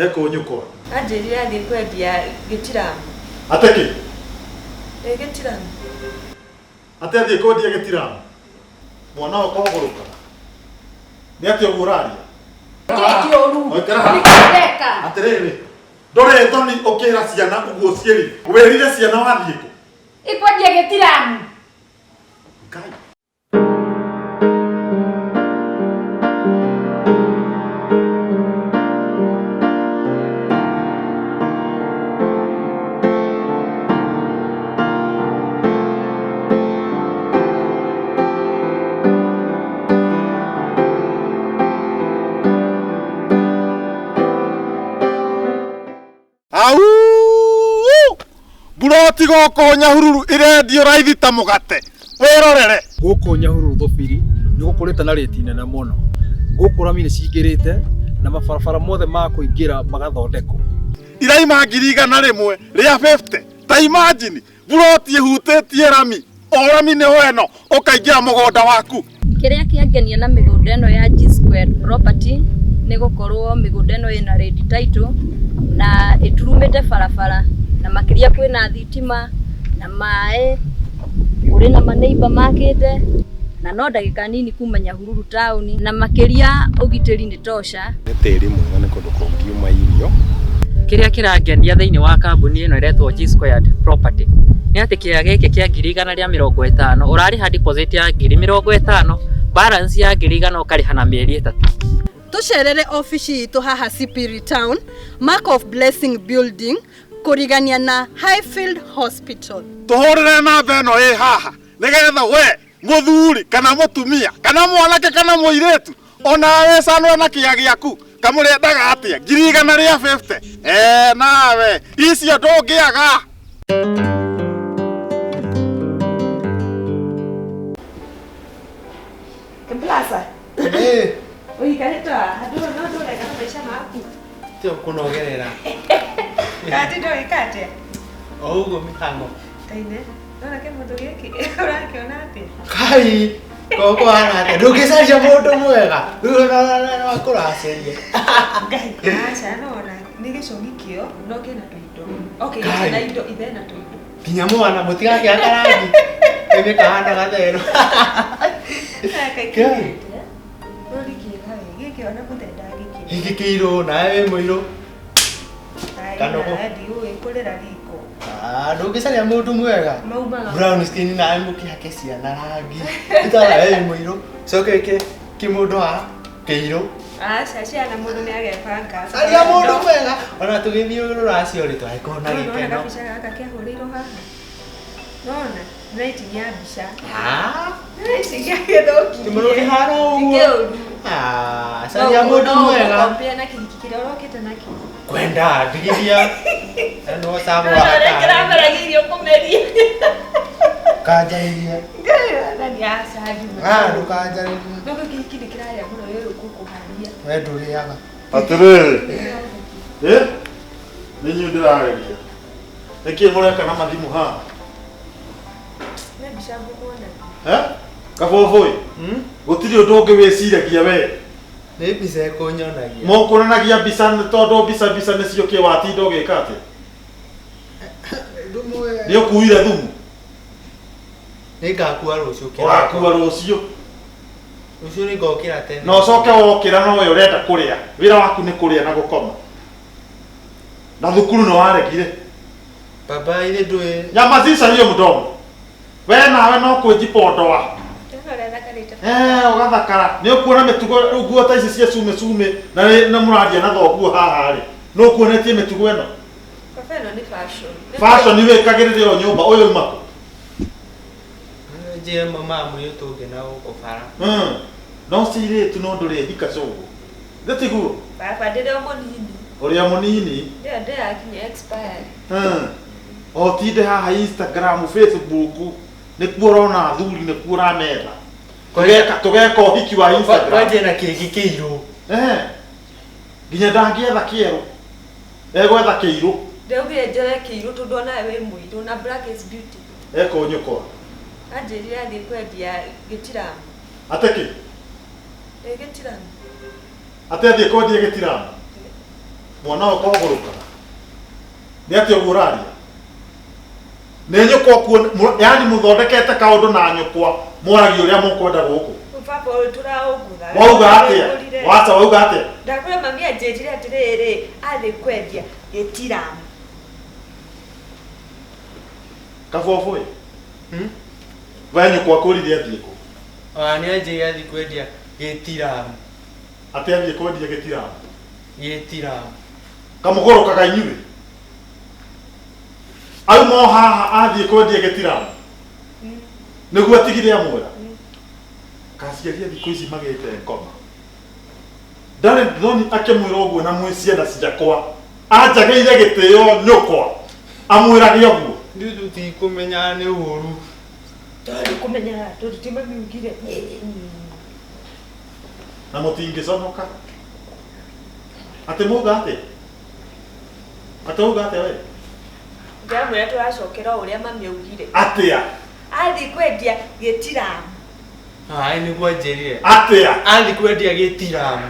Eko nyũkwa. Anjĩrire athiĩ kwendia gĩtiramu. Ate kĩ? Ĩ gĩtiramu. Ate athiĩ kwendia gĩtiramu. Mwana ũyũ kogũrũka. Nĩ atĩa ũguo ũraria? Kĩũru. Oikara haha. Ndeka. Atĩrĩrĩ, ndũrĩ thoni ũkĩra ciana ũguo ciĩrĩ. Wĩrire ciana wathiĩ kũ? Ikwendia gĩtiramu. Ngai. Au! Mburoti gũkũ Nyahururu irendio raithi ta mũgate. Wĩrorere. Gũkũ Nyahururu Thũbiri nĩ gũkũrĩte na rĩti nene mũno. Gũkũ rami nĩ cingĩrĩte na mabarabara mothe ma kũingĩra magathondekwo. Iraima 150,000 rĩa 50. Ta imagine mburoti ĩhutĩtie rami. O rami nĩho ĩno ũkaingĩra mũgũnda waku. Kĩrĩa kĩangenia na mĩgũnda ĩno ya G Squared Property nĩ gũkorwo mĩgũnda ĩno ĩna red title na ĩturumĩte barabara na makĩria kwĩna thitima na maĩ, kũrĩ na maneiba makĩte na no ndagĩka nini kuma Nyahururu taũni na makĩria ũgitĩri nĩ tosha. Nĩ tĩri mwega nĩ kũndũ kũngiuma irio. Kĩrĩa kĩrangenia thĩinĩ wa kambuni ĩno ĩretwo G Squared Property nĩ atĩ kĩea gĩkĩ kĩa 150,000 ũrarĩha deposit ya 50,000, balance ya 100,000 ũkarĩha na mĩeri 3. Tũcerere obici itũ haha Sipiri Town, Mark of Blessing Building, kũrigania na Highfield Hospital. Tũhũrĩre namba ĩno ĩ haha nĩgetha we mũthuri kana mũtumia kana mwanake kana mũirĩtu ona wecanwo na kĩa gĩaku kamũrĩendaga atĩa 150,000. Nawe icio ndũngĩaga. Plaza. Eh, Ũikarĩte haha ndũ no ndũreka na maica maku. tio kunogerera. Kana ti ndũgĩka atĩa? O ũguo mĩhang'o. Taine. Nona kĩmũndũ gĩkĩ ũrakĩona atĩa? Kai, koko hana atĩa? Ndũngĩcaria mũndũ mwega. Rĩu ona no akũracĩrie. Ngai, aca no ona nĩ gĩcũgi kĩo no kĩna tũindo. Okay, Kai. na indo ithe na tũindo. Nginya mwana mũtigakĩhaka rangi. Kaime kahana gatherũ. Gaka Kai. kĩte. No nĩ kĩega we, gĩkĩ ona mũthee ndangĩkĩrĩa. Gĩkĩ kĩirũ nawe wĩ mũirũ. Ai, Kanogo. nawe ndiũĩ kũrĩra riko. Ah, ndũngĩcaria mũndũ mwega. Maumaga. Brown skin nawe mũkĩhake ciana rangi. Itara we wĩ mũirũ. Coke wĩke kĩmũndũ haha kĩirũ. Aca ciana mũndũ nĩ agebanga. Caria mũndũ mwega. Ona tũgĩthiĩ rũracio rĩ twarĩkorwo na Nona gĩkeno. kabica gaka kĩahũrĩirwo haha. Nona, rating ya mbica. Ah, Rating ya gĩthũki. kĩmũndũ kĩhana ũguo. Kĩũru. Ah, caria mũndũ mwega. Compare na kĩhiki kĩrĩa ũrokĩte nakĩo. Kwenda ndigithia. No samu Nona ũrĩa kĩrameragia irio kũmeria. Kanjarĩrie. Ngai, wathani, aca, ndima. Ah, ndũkanjarĩrie. No kĩu kĩhiki nĩ kĩrarĩa mũno wĩ gũkũharia. We ndũrĩaga. Atĩrĩrĩ. Ĩ? Nĩ inyuĩ ndĩrarĩria. Nĩkĩ mũreka na mathimũ haha? Nĩ mbica ngũkuonagia. Eh? Kabũbũĩ. Gũtirĩ ũndũ ũngĩ wĩciragia we. Nĩ mbica ĩkũnyonagia. Mũkuonanagia mbica nĩ tondũ mbica mbica nĩcio kĩ watinda ũgĩka atĩa? Ndũmũe. Nĩ ũkuire thumu. Nĩngakua rũciũ kĩroko. Ũgakua rũciũ. Rũciũ nĩngokĩra tene. Na ũcoke wokĩra no we ũrenda kũrĩa. Wĩra waku nĩ kũrĩa na gũkoma. Na thukuru nĩ waregire. Baba ithe ndũĩ. Nyamazisha hiyo mdomo. We nawe no kwĩjipondoa. Ndĩrona ũrĩa thakarĩte. Eh, ũgathakara. Nĩ ũkuona mĩtugo rĩu nguo ta ici cia cume cume na na mũraria na thoguo haha rĩ. Nĩ ũkuonetie mĩtugo ĩno. Baba ĩno nĩ fashion. Fashion wĩkagĩrĩre o nyũmba ũyũ uma kũ? Njĩre mama mũirĩtu ũngĩ na gũkũ bara. No cirĩtu no ndũrĩ hika cũgũ. Githĩ tiguo? Baba ndĩrĩ o mũnini. Ũrĩa mũnini. Ndĩyo ndĩrakinya expired. O tinde haha Instagram, Facebook nĩkuo ũrona athuri nĩkuo ũrametha. Tũgeka tũgeka ũhiki wa Instagram. Kwanja na kĩngĩ kĩirũ. Eh. Nginya ndangĩetha kĩerũ. Egwetha kĩirũ. Ndaugire njoe kĩirũ tondũ onawe wĩ mũirũ na black is beauty. Eko nyũkwa. Anjĩrire athiĩ kwendia gĩtiramu. Atĩ kĩ? Ĩ gĩtiramu. Atĩ athiĩ kwendia gĩtiramu? Mwana ũyũ kogũrũkaga. Nĩ atĩa ũguo ũraria? Nĩ nyũkwa kuo, yaani mũthondekete kaũndũ na nyũkwa mwaragia ũrĩa mũkwenda gũkũ. Baba ũyũ tũraũgũra. Wauga atĩa? Wacha wauga atĩa? Ndakwĩra mami anjĩrire atĩrĩrĩ, athiĩ kwendia gĩtiramu. Kabũbũ ĩ. We nyũkwa akũririe athiĩ kũ? Ona nĩ anjĩrire athiĩ kwendia gĩtiramu. Atĩ athiĩ kwendia gĩtiramu? Gĩtiramu. Kamũgũrũkaga inyuĩ? Auma o haha athiĩ kwendia gĩtiramu? Nĩguo atigire amwĩra? Kaciari a thikũ ici magĩte ngoma. Ndarĩ thoni akĩmwĩra ũguo na mwĩ ciana ciakwa. Anjagĩire gĩtĩo nyũkwa. Amwĩrage ũguo. Ithuĩ tũtikũmenya nĩ ũru. Tondũ kũmenya tondũ ti mami ugire. Na mũtingĩconoka. Atĩ mauga atĩa? Atĩ wauga atĩa we? Ndĩramwĩra tũracokera o ũrĩa mami augire. Atĩa? Athiĩ kwendia gĩtiramu. Aĩ nĩguo anjĩrire. Atĩa? Athiĩ kwendia gĩtiramu.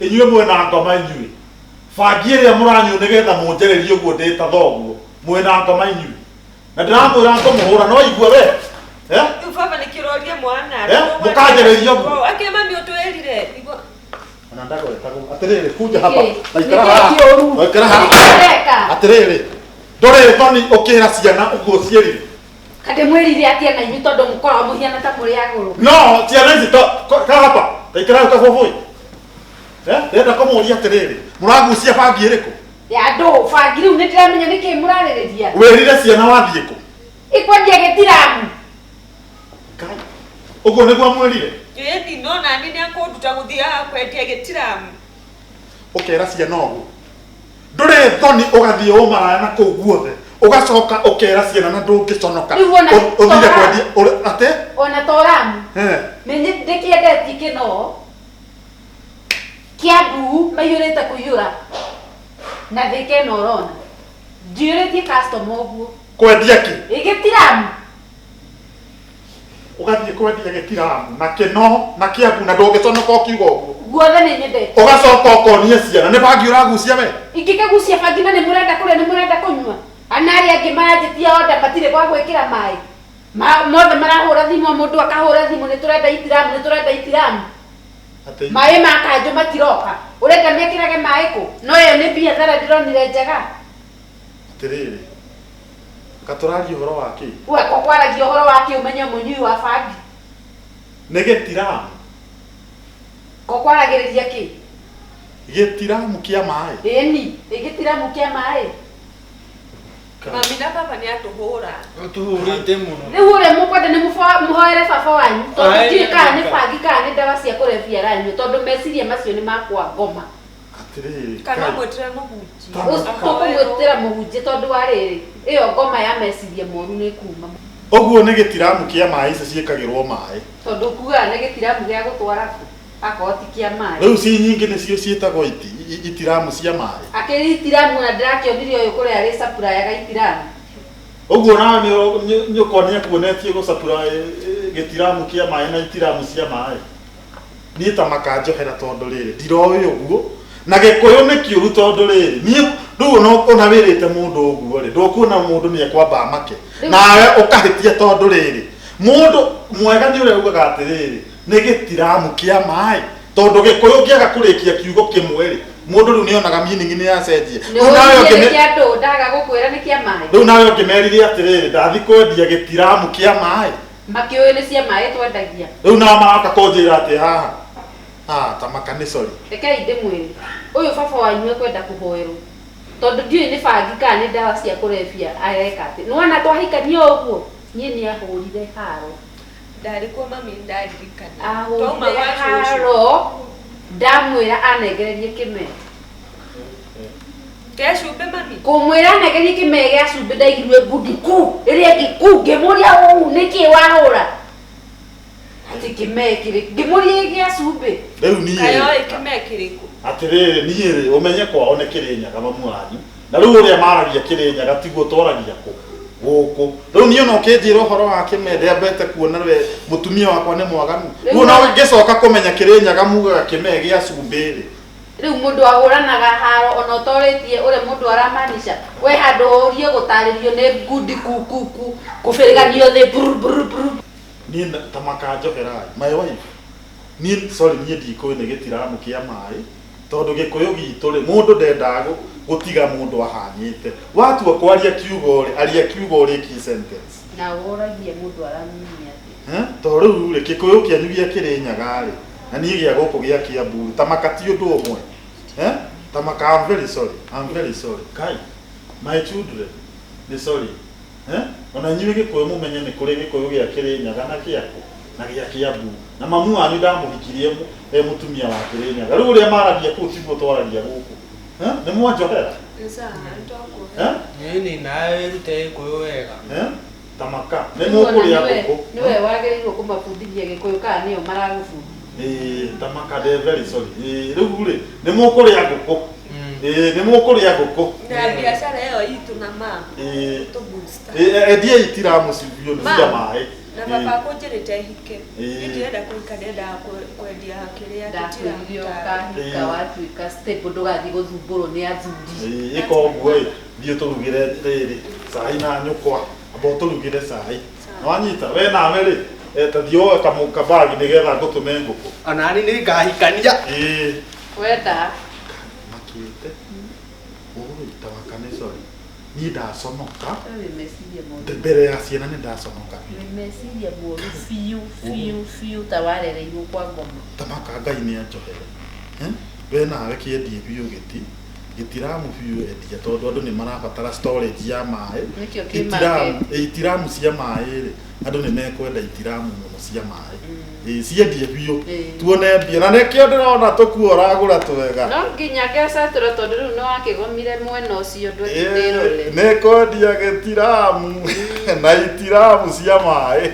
Inyuĩ mwĩna ngoma inyuĩ. Bangi ĩrĩa mũranyua nĩgetha mũnjarĩrie ũguo ndĩ ta thoguo. Mwĩna ngoma inyuĩ. Na ndĩramwĩra ngũmũhũra no igua we. Eh? Rĩu baba nĩkĩ ũroria mwana? Eh? Mũkanjarĩria ũguo. Akĩ mami ũtwĩrire. Nĩguo Ona ndagwetagwo. Atĩrĩrĩ, kunja hapa. Nĩkĩ? Taikara Nĩkĩ haha. kĩũru? Taikara haha. Nĩkĩ ũreka? Atĩrĩrĩ, ndũrĩ thoni ũkĩra ciana ũguo ciĩrire. Kandĩmwĩrire atĩa na inyuĩ tondũ mũkoragwo mũhiana ta mũrĩ agũrũ. No, ciana ici to ka hapa. Taikara hau kabũbũi. Eh? Ndĩrenda kũmũria atĩrĩrĩ, mũragucia bangi ĩrĩkũ? Ya andũ bangi rĩu nĩ ndĩramenya nĩkĩ mũrarĩrĩria. Wĩrire ciana wathiĩ kũ? Ikwendia gĩtiramu. Ngai. Ũguo nĩguo amwĩrire? Ĩni no nani nĩ akũnduta gũthiaga kwendia gĩtiramu. Ũkera ciana ũguo. Ndũrĩ thoni ũgathiĩ ũmaraya na kũu guothe. Ũgacoka ũkera ciana na ndũngĩconoka. Rĩu ona Ũthire tora- kwendia atĩ? Ona toramu. Eh. Nĩ ndĩkĩendetie kĩno. Kĩambu maiyũrĩte kũiyũra. Na thĩka ĩno ũrona. Njiyũrĩtie customer ũguo. Kwendia kĩ? Ĩ gĩtiramu. Ũgathiĩ kwendia gĩtiramu na kĩno na kĩambu na ndũngĩconoka ũkiuga ũguo. Guothe nĩ nyendete. Ũgacoka ũkonia ciana nĩ bangi ũragucia we? Ingĩkĩgucia bangi na nĩ mũrenda kũrĩa nĩ mũrenda kũnyua. Ana arĩa angĩ maranjĩtia order matirĩ gwa gwĩkĩra maĩ. Mothe marahũra thimũ, mũndũ akahũra thimũ nĩ tũrenda itiramu, nĩ tũrenda itiramu. Atĩ Maĩ ma kanjũ matiroka. Ũrenda mekĩrage maĩ kũ? No ĩyo nĩ biathara ndĩronire njega. Atĩrĩrĩ. Katũraria ũhoro wa kĩ? We ko kwaragia ũhoro wa kĩ ũmenye mũnyui wa bangi. Nĩ gĩtiramu. Ko kwaragĩrĩria kĩ? Gĩtiramu kĩa maĩ. Ĩni, ĩ gĩtiramu kĩa maĩ. Mami na baba nĩ atũhũra. Ũtũhũrĩte mũno. Rĩu ũrĩa mũkwenda nĩ mũhoere baba wanyu tondũ Aĩ, ndiũĩ kana nĩ nĩ bangi kana nĩ ndawa cia kũrebia aranyua tondũ meciria macio nĩ makwa ngoma. Atĩrĩrĩ. Kana Ngai. mwĩtĩre mũhunjia. Tũkũmwĩtĩra mũhunjia tondũ wa rĩrĩ ĩyo ngoma ya meciria moru nĩ kuma. Ũguo nĩ gĩtiramu kĩa maĩ icio ciĩkagĩrwo maĩ. Tondũ kugaga nĩ gĩtiramu gĩa gũtwara kũ akorwo ti kĩa maĩ. Rĩu ci nyingĩ nĩcio ciĩtagwo itiramu cia maĩ. Akĩrĩ itiramu na ndĩrakĩonire ũyũ kũrĩa arĩ sapurayaga itiramu. Ũguo nawe nyũkwa nĩ akuonetie gũcapura gĩtiramu kĩa maĩ na itiramu cia maĩ. Niĩ ta makanjohera tondũ rĩrĩ ndiroĩ ũguo na gĩkũyũ nĩ kĩũru tondũ rĩrĩ niĩ rĩu ona wĩrĩte mũndũ ũguo rĩ ndũkuona mũndũ nĩ ekwamba amake nawe ũkahĩtia tondũ rĩrĩ mũndũ mwega nĩ ũrĩa ugaga atĩrĩrĩ nĩ gĩtiramu kĩa maĩ tondũ gĩkũyũ kĩaga kũrĩkia kiugo kĩmwe rĩ mũndũ rĩu nĩonaga meaning nĩ yacenjia. Nĩ Rĩu nawe ũrire nĩ ũngĩme- kĩa ndũ ndaga gũkwĩra nĩ kĩa maĩ. rĩu nawe ũngĩmerire atĩrĩrĩ ndathi kwendia gĩtiramu kĩa maĩ Makĩũĩ nĩ cia maĩ twendagia. rĩu nao maroka kũnjĩra atĩ haha ah ta maka nĩ sorry. Rekei ndĩmwĩre ũyũ baba wanyu ekwenda kũhoerwo tondũ ndiũĩ nĩ bangi kana nĩ ndawa cia kũrebia areka atĩ nĩwona twahikania ũguo niĩ nĩ ahũrire haro. Ndarĩ kuo mami ndaririkana. Twauma Ahũrire gwa cũcũ. haro ndamwĩra anengererie kĩmee. Kĩa cumbĩ mami? Kũmwĩra anengererie kĩmee gĩa cumbĩ ndaigirwe ngundi ku ĩrĩa ĩngĩ ku ngĩmũria ũũ nĩkĩ wahũra atĩ kĩmee kĩrĩ ngĩmũria gĩa cumbĩ. Rĩu niĩ Kayoĩ kĩmee kĩrĩkũ? Atĩrĩrĩ niĩ rĩ ũmenye kwao nĩ Kĩrĩnyaga mamu wanyu Na rĩu ũrĩa maragia Kĩrĩnyaga tiguo twaragia kũ gũkũ. Rĩu niĩ ona ũkĩnjĩra ũhoro wa kĩmende ambete kuona we mũtumia wakwa nĩ mwaganu. Rĩu Rĩu no ngĩcoka kũmenya Kĩrĩnyaga mugaga kĩmee gĩa cumbĩ rĩ. Rĩu mũndũ ahũranaga haro ona ũtorĩtie ũrĩa mũndũ aramanisha we handũ ũrie gũtarĩrio nĩ ngundi kukuku kũbĩrĩganio thĩ buru buru buru. Niĩ ta makanjoherai my wife. Niĩ sorry niĩ ndikũĩ nĩ gĩtiramu kĩa maĩ tondũ gĩkũyũ gitũ rĩ mũndũ ndendaga gũtiga mũndũ ahanĩte. Watua kwaria kiugo rĩ aria kiugo ũrĩkie sentence. Na ũragia mũndũ araminia atĩa. To rĩu rĩ gĩkũyũ kĩanyu gĩa Kĩrĩnyaga rĩ na niĩ gĩa gũkũ gĩa Kĩambu ta makati ũndũ ũmwe. Tamaka, I'm very sorry. I'm very sorry. Kai, my children, nĩ sorry. Ona inyuĩ gĩkũyũ mũmenye nĩ kũrĩ gĩkũyũ gĩa Kĩrĩnyaga na gĩakũ na gĩa Kĩambu. Na mamu wanyu ndamũhikirie e mũtumia wa Kĩrĩnyaga. Rĩu ũrĩa maragia kũu tiguo twaragia gũkũ. Nĩ mwanjohera? Nĩ sawa, nĩtwakuohera. Nĩ nawe wĩrute gĩkũyũ wega. Tamaka, nĩ mũkũrĩa ngũkũ. Nĩwe wagĩrĩirwo kũmabundithia gĩkũyũ kana nĩo maragũbundithia? Tamaka, ndĩ very sorry. Rĩu rĩ nĩ mũkũrĩa ngũkũ. Nĩ mũkũrĩa ngũkũ. Na biacara ĩyo itũ na mama. Tũ-booster. Endia itiramu biũ nĩ cia maĩ. Na baba akũnjĩrĩte hike. Niĩ ndirenda kũhika, ndendaga kwendia kĩrĩa Ndakwĩrire ũkahika watuĩka stable ndũgathiĩ gũthumbũrwo nĩ athuri. Ĩka ũguo ĩ, thiĩ ũtũrugĩre rĩrĩ cai na nyũkwa. Amba ũtũrugĩre cai. Nĩwanyita? We nawe rĩ, ta thiĩ woe kabagi nĩgetha ngũtũme ngũkũ. Ona niĩ nĩngahikania. Wenda. Makĩte. Ũĩ, Tamaka nĩ sorry. Niĩ ndaconoka. Wĩ meciria moru. Mbere ya ciana nĩ ndaconoka. Wĩ meciria moru biũ biũ biũ ta warereirwo kwa ngoma. Tamaka Ngai nĩ anjohere. We nawe kĩendie biũ gĩti. Gĩtiramu biũ endia tondũ andũ nĩ marabatara storage ya maĩ. Nĩkĩo kĩ market. Itiramu cia maĩ rĩ, andũ nĩ mekwenda itiramu mũno cia maĩ. Ciendie biũ tuone mbia na nĩkĩo ndĩrona tũkuo ũragũra twega. No nginya ngecatũra tondũ rĩu nĩ wakĩgomire mwena ũcio ndwetĩrore. Nĩ kwendia gĩtiramu na itiramu cia maĩ.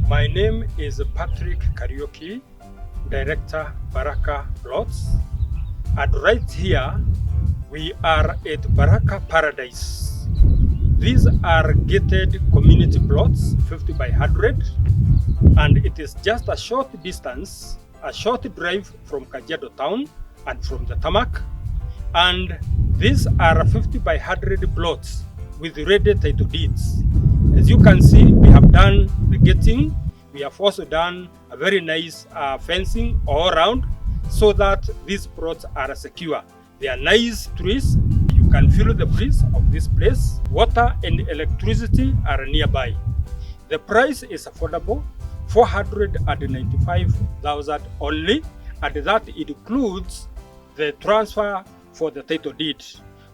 My name is Patrick Kariuki, Director Baraka Plots. And right here, we are at Baraka Paradise. These are gated community plots, 50 by 100, and it is just a short distance, a short drive from Kajiado town and from the tarmac. And these are 50 by 100 plots with ready title deeds. As you can see, we have done the gating. We have also done a very nice fencing all around so that these plots are secure. They are nice trees. You can feel the breeze of this place. Water and electricity are nearby. The price is affordable, 495,000 only, and that includes the transfer for the title deed.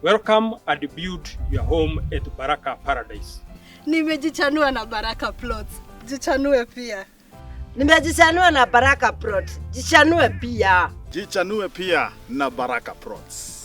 Welcome and build your home at Baraka Paradise. Nimejichanua na Baraka Plots. Jichanue pia. Nimejichanua na Baraka Plots. Jichanue pia. Jichanue pia na Baraka Plots.